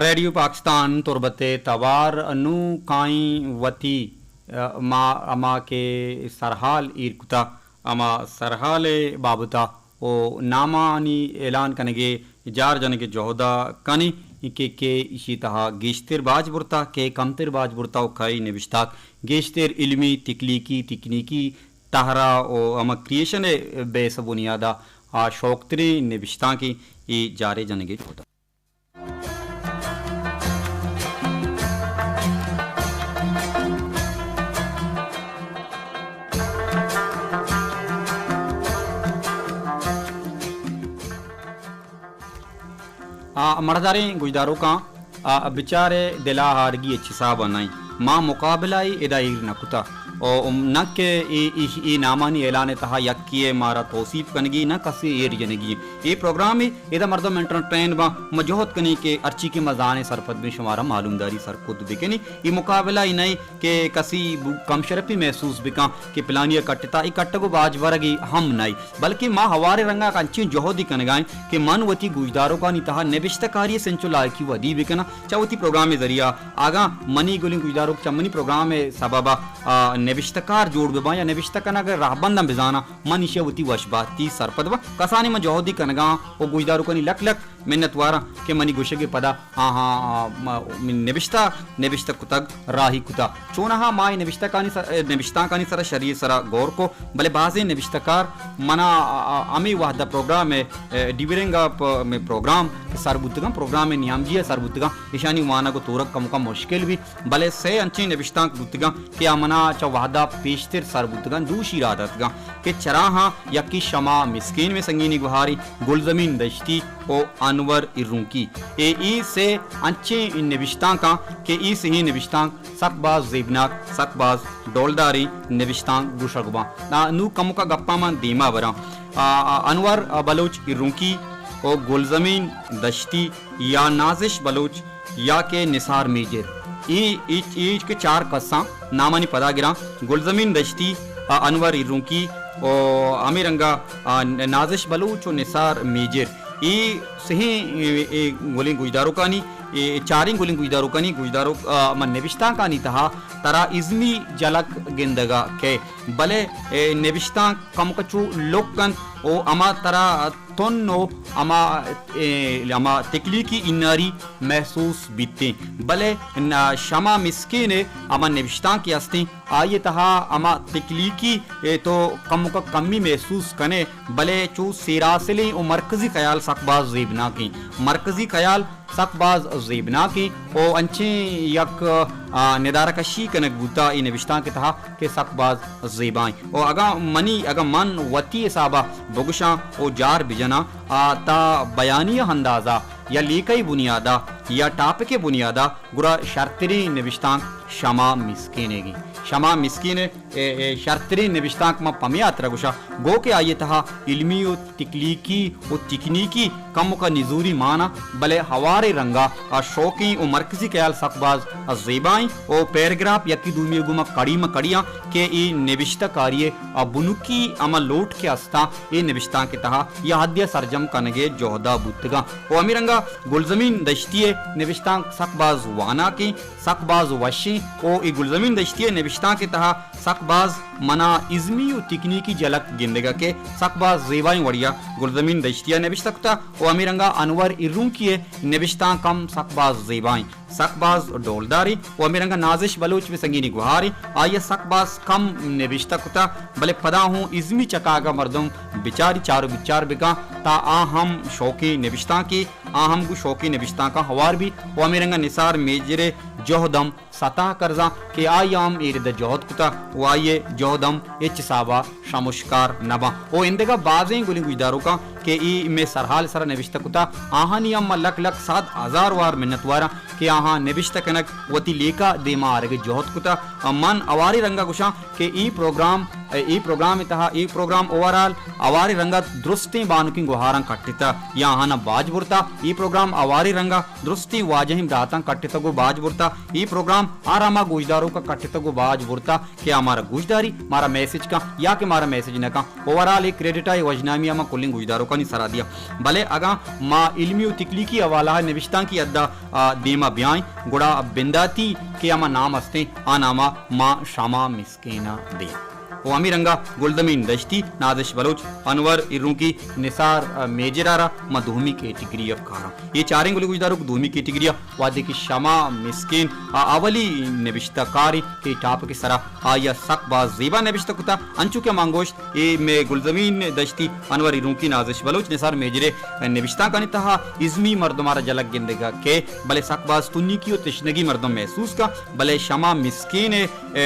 ریڈیو پاکستان تربت ء توار، نوں کائیں وتی، ء، ما ہما کہ سرحال ایر کتا، ہما سرحال ء بابت ء و نامانی اعلان کنگ ء جار جنگ ء جہد ء کنیں۔ کہ، کہ ایشی تہا گیشتر باج برتا، کہ کمتر باج برتا و کئی نبشتاک گیشتر علمی، تخلیقی، تکنیکی تہرا و ہما کریئیشن ءِ بیس ءُ بنیادا آ شوکتریں نبشتانکیں اے جارے جنگے جوڑ آ، مڑداریں گوشداروکاں، آ، بچار ءِ دل ءَ ہارگی ہچ حساب ءَ نہ ایں۔ ما مقابلہ ءَ ادا ایر نہ کتہ۔ او، ام، نہ کہ اے، اے، اے نامانی اعلان ءِ تہا یکے ءَ مارا توسیپ کنگی، نہ کسے ایر جنگی۔ اے پروگرامے، ادا مردم انٹرٹین باں، ما جہد کنیں کہ ہرچی کہ ما زانیں سرپد بیں شمارا معلومداری سرکد بکنیں۔ اے مقابلہ ای نہ ایں کہ کسی بو-، کم شرپی محسوس بکاں کہ پلانی ءَ کٹتا، اے کٹگ و باج برگی ہم نہ ایں، بلکہ ما ہوارے رنگا انچیں جہدی کنگائیں کہ من وتی گوشداروکانی تہا نبشتہ کاری سنچو لائقی ودی بکناں چہ وتی پروگرام ذریعہ۔ اگاں منی گلیں گوشداروک چہ منی پروگرام سببا، آ، نبشتہ کار جوڑ بباں یا نبشتہ کنگ رہبنداں بزاناں، من ایشی وتی وش باتی سرپد باں۔ کسانیں من جہدی کنگاں و گوشداروکانی لک لک منت واراں کہ منی گوشگ ءِ پدا آہاں، آ، م-، نبشتہ، نبشتہ کتگ، راہی کتہ۔ چونہا ما اے نبشتہ کانی سر-، نبشتانکانی سرا شری سرا غور کو، بلے بازیں نبشتہ کار منا، آ، آ، ہمے وہد ءَ پروگرام ءِ، اے، ڈیورنگ ءَ پ-، مئے پروگرام کہ سر بوتگاں، پروگرام ءِ نیامجی ءَ سر بوتگاں، ایشانی وانگ و تورگ کمکا مشکل بی، بلے سے انچیں نبشتانک بوتگاں کہ آ منا چہ وہد ءَ پیشتر سر بوتگاں، دوشی را داتگاں کہ چراہاں یکی شما مسکین مئے سنگینی گوہاری، گلزمین دشتی، و انور ایرونکی۔ اے ای سے انچیں نبشتانکاں کہ ای سہیں نبشتانک سک باز زیبناک، سک باز ڈولداریں نبشتانک گوشگ باں۔ نا-، نوں کمکا گپاں من دیما براں۔ آ، آ، انور، آ، بلوچ ایرونکی و گلزمین دشتی یا نازش بلوچ یا کہ نثار میجر۔ ای، ای، ای کہ چار کساں نامانی پدا گراں، گلزمین دشتی، آ، انور ایرونکی و ہمے رنگا، آ، نازش بلوچ و نثار میجر۔ ای سہیں، اے، اے گلیں گوشداروکانی، اے چاریں گلیں گوشداروکانی گوشداروک، آ، من نبشتانکانی تہا ترا ازمی جھلک گندگا کئے، بلے، اے، نبشتانک کمکچو لک انت و ہما ترا تن و ہما، اے، ہما تخلیقی اناری محسوس بیتیں، بلے نا-، شما مسکین ءِ ہما نبشتانکے ہستیں، آئی ءِ تہا ہما تخلیقی، اے، تو کمکا کمی محسوس کنے، بلے چو سیراسلیں و مرکزی خیال سک باز زیبناکیں۔ مرکزی خیال سک باز زیبناکیں و انچیں یک، آ، ندارہ کشی کنگ بوتا اے نبشتانک ءِ تہا کہ سک باز زیبائیں۔ و اگاں منی، اگاں من وتی حسابا بگشاں و جار بجناں، آ، تا بیانی اندازا یا لیکہی بنیادا یا ٹاپک بنیادا گڑا شرتریں نبشتانک شما مسکین ئیگیں۔ شما مسکین ءِ، اے، اے، شرتریں نبشتانک من پمے ہاترا گوشاں، گو کہ آئی ءِ تہا علمی و تخلیقی و تکنیکی کمکا نزوری مانا، بلے ہوارے رنگا آ شوقیں و مرکزی خیال سک باز زیبائیں و پیراگراف یکی دومی گوما کڑی ما کڑیاں کہ اے نبشتہ کاری ءِ آ بنکی ہما لوٹ کہ استاں اے نبشتانک ءِ تہا یا حدے ءَ سرجم کنگ ءِ جہدا بوتگاں۔ و ہمے رنگا گلزمین دشتی ءِ نبشتانک سک باز واناکیں، سک باز وشیں و اے گلزمین دشتی ءِ نبشتانک ءِ تہا سک باز منا ازمی و تکنیکی جھلک گندگا کہ سک باز زیبائیں وڑیا گلزمین دشتی ءَ نبشتہ کتا و ہمے رنگا انور ایرونکی ءِ نبشتانک ہم سک باز زیبائیں، سک باز ڈولداریں و ہمے رنگا نازش بلوچ مئے سنگینی گوہاریں، آئی ءَ سک باز کم نبشتہ کتا، بلے پدا ہوں ازمی چکاگا مردم بچاری چار و بچار بکاں تا آ ہم شوقیں نبشتانکے، آ ہم گوں شوقیں نبشتانکاں ہوار بیت و ہمے رنگا نثار میجر ءِ جہد ہم ستا کرزاں کہ آئی ءَ ہم اے رد ءَ جہد کتہ و آئی ءِ جہد ہم ہچ حساب ءَ شمشکار نہ باں۔ و ایندگہ بازیں گلیں گوشداروکاں کہ اے مئے سرحال ءِ سرا نبشتہ کتہ، آہانی ہم ما لک لک صد ہزار وار منت واراں کہ آہاں نبشتہ کنگ وتی لیکہ دیما آرگ ءِ جہد کتہ۔ من ہوارے رنگ ءَ گوشاں کہ اے پروگرام، اے پروگرام ءِ تہا اے پروگرام اوورآل ہوارے رنگ ءَ درستیں بانکیں گوہاراں کٹتہ یا آہاناں باج برتہ۔ اے پروگرام ہوارے رنگ ءَ درستیں واجہیں براتاں کٹتگ و باج برتہ۔ اے پروگرام ہر ہما گوشداروک ءَ کٹتگ و باج برتہ کہ آ مارا گوشداری، مارا میسج کن یا کہ مارا میسج نہ کن۔ اوورآل اے کریڈٹ ءَ، اے وژنامی ءَ ما کلیں گوشداروکانی سرا دیاں۔ بلے اگاں ما علمی و تخلیقی حوالہ ءَ نبشتانکی حد ءَ، آ، دیما بیائیں، گڑا بنداتی کہ ہما نام ہستیں، آ نام ءَ ما شما مسکیناں دیں۔ و ہمے رنگا گلزمین دشتی، نازش بلوچ، انور ایرونکی، نثار، ء، میجر ء را ما دومی کیٹیگری ء کاراں۔ اے چاریں گلیں گوشداروک دومی کیٹیگری ء وہدے کہ شما مسکین ء اولی نبشتہ کارے کہ ٹاپک ء سرا آئی ء سک باز زیبا نبشتہ کتا، انچو کہ من گوشت اے مئے گلزمین دشتی، انور ایرونکی، نازش بلوچ، نثار میجر ء نبشتانکانی تہا ازمی مردم ء را جلک گندگ ء کئے، بلے سک باز تنیکی و تشنگی مردم محسوس کا، بلے شما مسکین ء اے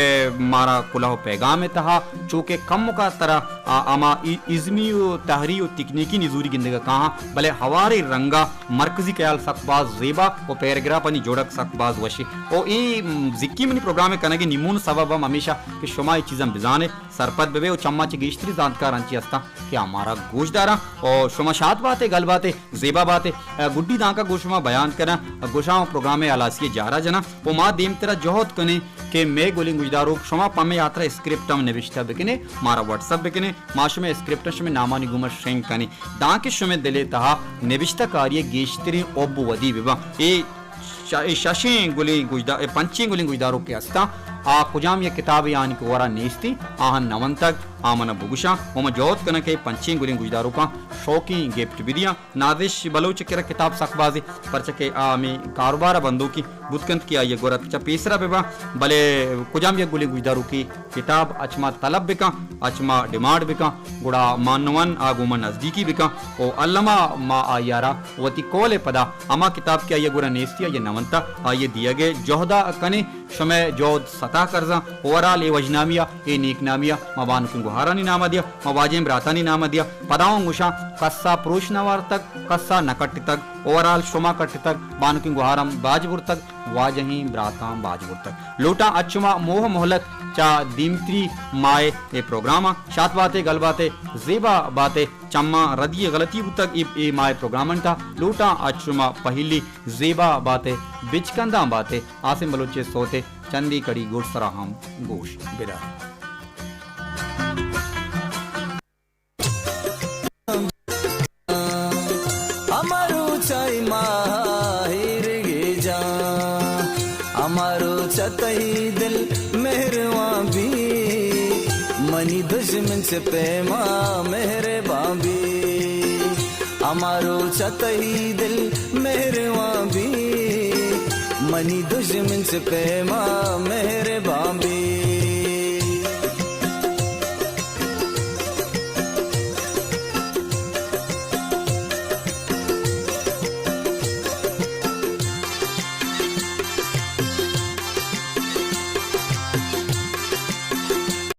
مارا کلہ و پیغام ء تہا چو کہ کمکا ترا، آ، ہما ای-، ازمی و تحری و تکنیکی نزوری گندگا کاہاں، بلے ہوارے رنگا مرکزی خیال سک باز زیبا و پیراگرافانی جوڑک سک باز وشے۔ و اے، م، زکی منی پروگرام ء کنگ ء نیمون سبب ہم ہمیشہ کہ شما اے چیزاں بزانے، سرپد ببے و چما چہ گیشتری زانتکار انچی ہستاں کہ آ مارا گوش داراں۔ و شما شاد باتے، گل باتے، زیبا باتے۔ ء گڈی دانکہ گوں شما بیان کناں، گوشاں و پروگرام ء ہلاسی ء جارا جناں و ما دیمترا جہد کنیں کہ مئے گلیں گوشداروک شما پہ مئے ہاترا اسکرپٹ ہم نبشتہ بکنے، مارا واٹس اپ بکنے، ما شمئے اسکرپٹ شمئے نامانی گوما شنگ کنیں، دانکہ شمئے دل ء تہا نبشتہ کاری ء گیشتریں حب و ودی بباں۔ اے ش-، اے ششیں گلیں گوشدا-، اے پنچیں گلیں گوشداروک کہ ہستاں، آ کجام یک کتابے آنی کہ ورا نیستی، آہاں نہ ونتگ، آ منا بگوشاں، و من جہد کناں کہ اے پنچیں گلیں گوشداروکاں شوقیں گپٹ بدیاں۔ نازش بلوچ ء کرا کتاب سک بازیں، پرچا کہ آ ہمے کاروبار ء بندوکیں بوت کنت کہ آئی ء گورا چہ پیسرا بہ باں، بلے کجام یک گلیں گوشداروکے کتاب اچ ما طلب بکاں، اچ ما ڈیمانڈ بکاں، گڑا مان نوان آ گوں ما نزدیکی بکاں و الما ما آئی ء را وتی قول ء پدا ہما کتاب کہ آئی ء گورا نیستی، آئی ء نہ ونتا، آئی ء دیگ ء جہد ء کنیں۔ شمئے جہد ستا کرزاں۔ اوورال اے وژنامی ء اے نیک نامی ء ما بانکیں گہارانی نام ء دیا، ما واجہیں براتانی نام ء دیا۔ پدا اوں گوشاں، کسا پروش نہ وارتگ، کسا نہ کٹتگ۔ اوورال شما کٹتگ، بانکیں گہاراں باج برتگ، واجہیں براتاں باج برتگ۔ لوٹاں اچ شما موہ مہلت چہ دیمتری ماہ اے پروگرام ء۔ شات باتے، گل باتے، زیبا باتے۔ چماں ردی غلطی بوتگ اے، اے ماہ پروگرام انت۔ لوٹاں اچ شما پہلی زیبا باتے، بچکنداں باتے۔ عاصم بلوچ ء سوت ء چندی کڑی گڈ سرا ہم گوش بدار۔ ہمارو چائی ماہر گے جان، ہمارو چتئی دل مہروان بی، منی دشمن چہ پیما مہربان بی۔ ہمارو چتئی دل مہروان بی، منی دشمن چہ پیما مہربان بی۔